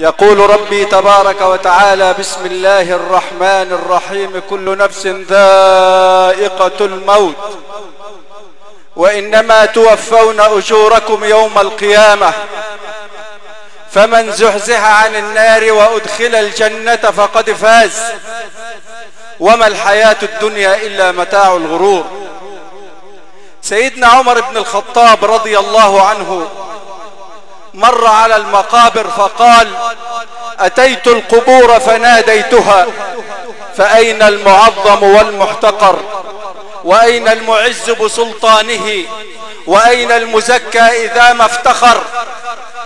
يقول ربي تبارك وتعالى: بسم الله الرحمن الرحيم: كل نفس ذائقة الموت وإنما توفون أجوركم يوم القيامة فمن زحزح عن النار وأدخل الجنة فقد فاز وما الحياة الدنيا إلا متاع الغرور. سيدنا عمر بن الخطاب رضي الله عنه مر على المقابر فقال: أتيت القبور فناديتها فأين المعظم والمحتقر، وأين المعز بسلطانه، وأين المزكى إذا ما افتخر.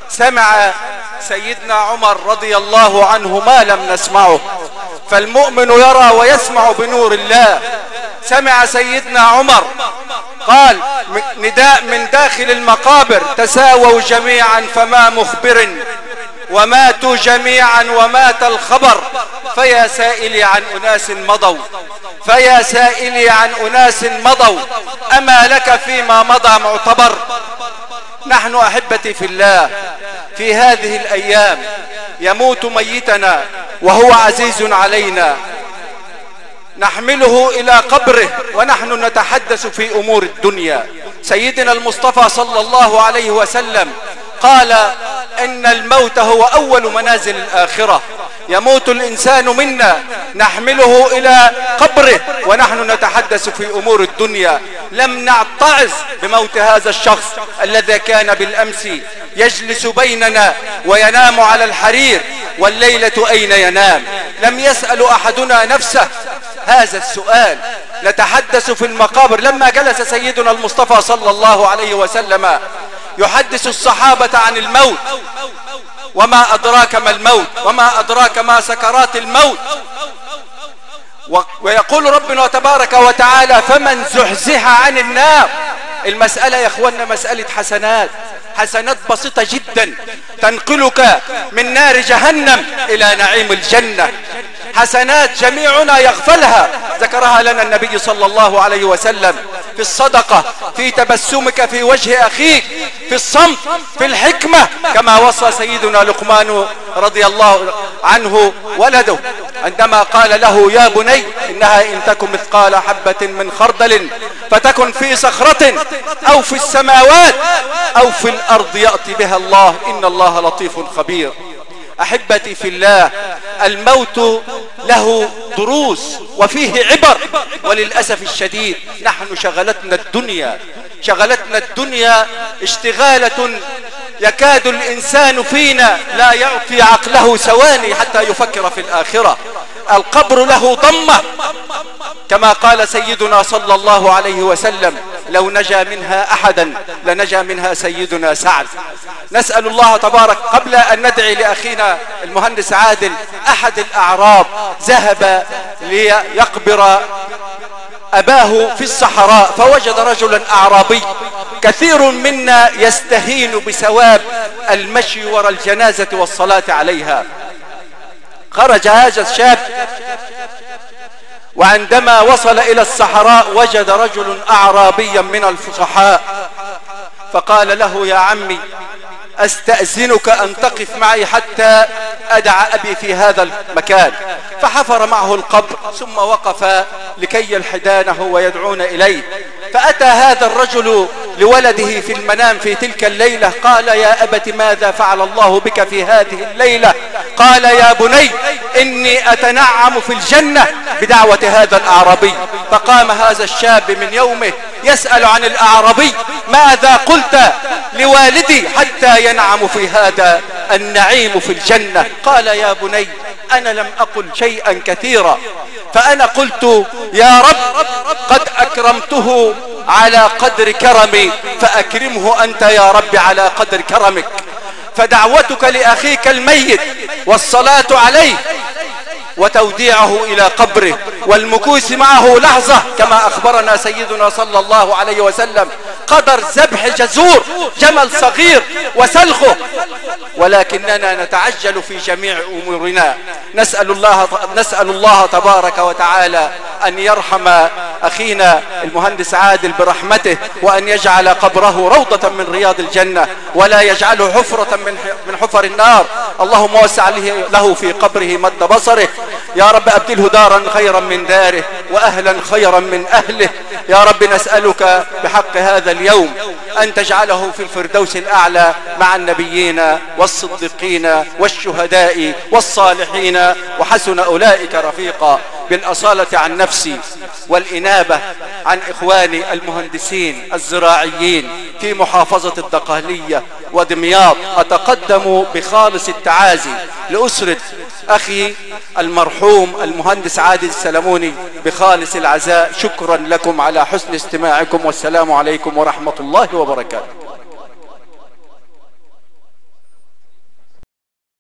سمع سيدنا عمر رضي الله عنه ما لم نسمعه، فالمؤمن يرى ويسمع بنور الله. سمع سيدنا عمر قال نداء من داخل المقابر: تساووا جميعا فما مخبر، وماتوا جميعا ومات الخبر، فيا سائلي عن أناس مضوا، فيا سائلي عن أناس مضوا، أما لك فيما مضى معتبر. نحن أحبتي في الله في هذه الأيام يموت ميتنا وهو عزيز علينا، نحمله إلى قبره ونحن نتحدث في أمور الدنيا. سيدنا المصطفى صلى الله عليه وسلم قال إن الموت هو أول منازل الآخرة. يموت الإنسان منا نحمله إلى قبره ونحن نتحدث في أمور الدنيا. لم نعتعظ بموت هذا الشخص الذي كان بالأمس يجلس بيننا وينام على الحرير، والليلة أين ينام؟ لم يسأل أحدنا نفسه هذا السؤال. نتحدث في المقابر. لما جلس سيدنا المصطفى صلى الله عليه وسلم يحدث الصحابة عن الموت: وما أدراك ما الموت، وما أدراك ما سكرات الموت. ويقول ربنا تبارك وتعالى: فمن زحزح عن النار. المسألة يا اخوانا مسألة حسنات، حسنات بسيطة جدا تنقلك من نار جهنم إلى نعيم الجنة. حسنات جميعنا يغفلها، ذكرها لنا النبي صلى الله عليه وسلم: في الصدقة، في تبسمك في وجه أخيك، في الصمت، في الحكمة، كما وصى سيدنا لقمان رضي الله عنه ولده عندما قال له: يا بني إنها إن تكن مثقال حبة من خردل فتكن في صخرة أو في السماوات أو في الأرض يأتي بها الله إن الله لطيف خبير. أحبتي في الله، الموت له دروس وفيه عبر، وللأسف الشديد نحن شغلتنا الدنيا اشتغالة يكاد الإنسان فينا لا يعطي عقله ثواني حتى يفكر في الآخرة. القبر له ضمة كما قال سيدنا صلى الله عليه وسلم: لو نجا منها أحدا لنجا منها سيدنا سعد. نسأل الله تبارك. قبل أن ندعي لأخينا المهندس عادل، أحد الأعراب ذهب ليقبر أباه في الصحراء فوجد رجلا أعرابي. كثير منا يستهين بثواب المشي وراء الجنازة والصلاة عليها. خرج هذا الشاب وعندما وصل إلى الصحراء وجد رجل أعرابيا من الفصحاء فقال له: يا عمي أستأذنك أن تقف معي حتى أدع أبي في هذا المكان. فحفر معه القبر ثم وقف لكي يلحدانه ويدعون إليه. فأتى هذا الرجل لولده في المنام في تلك الليلة قال: يا أبت ماذا فعل الله بك في هذه الليلة؟ قال: يا بني إني أتنعم في الجنة بدعوة هذا الأعرابي. فقام هذا الشاب من يومه يسأل عن الأعرابي: ماذا قلت لوالدي حتى ينعم في هذا النعيم في الجنة؟ قال: يا بني أنا لم أقل شيئا كثيرا، فأنا قلت: يا رب قد أكرمته على قدر كرمي فأكرمه أنت يا رب على قدر كرمك. فدعوتك لأخيك الميت والصلاة عليه وتوديعه إلى قبره والمكوس معه لحظة كما أخبرنا سيدنا صلى الله عليه وسلم قدر ذبح جزور جمل صغير وسلخه، ولكننا نتعجل في جميع أمورنا. نسأل الله تبارك وتعالى أن يرحم أخينا المهندس عادل برحمته، وأن يجعل قبره روضة من رياض الجنة، ولا يجعله حفرة من حفر النار. اللهم وسع له في قبره مد بصره. يا رب أبدله دارا خيرا من داره، وأهلا خيرا من أهله. يا رب نسألك بحق هذا اليوم أن تجعله في الفردوس الأعلى مع النبيين والصديقين والشهداء والصالحين، وحسن أولئك رفيقا. بالأصالة عن نفسي والإنابة عن إخواني المهندسين الزراعيين في محافظة الدقهلية ودمياط، أتقدم بخالص التعازي لأسرة أخي المرحوم المهندس عادل السلموني بخالص العزاء. شكرا لكم على حسن استماعكم، والسلام عليكم ورحمة الله وبركاته.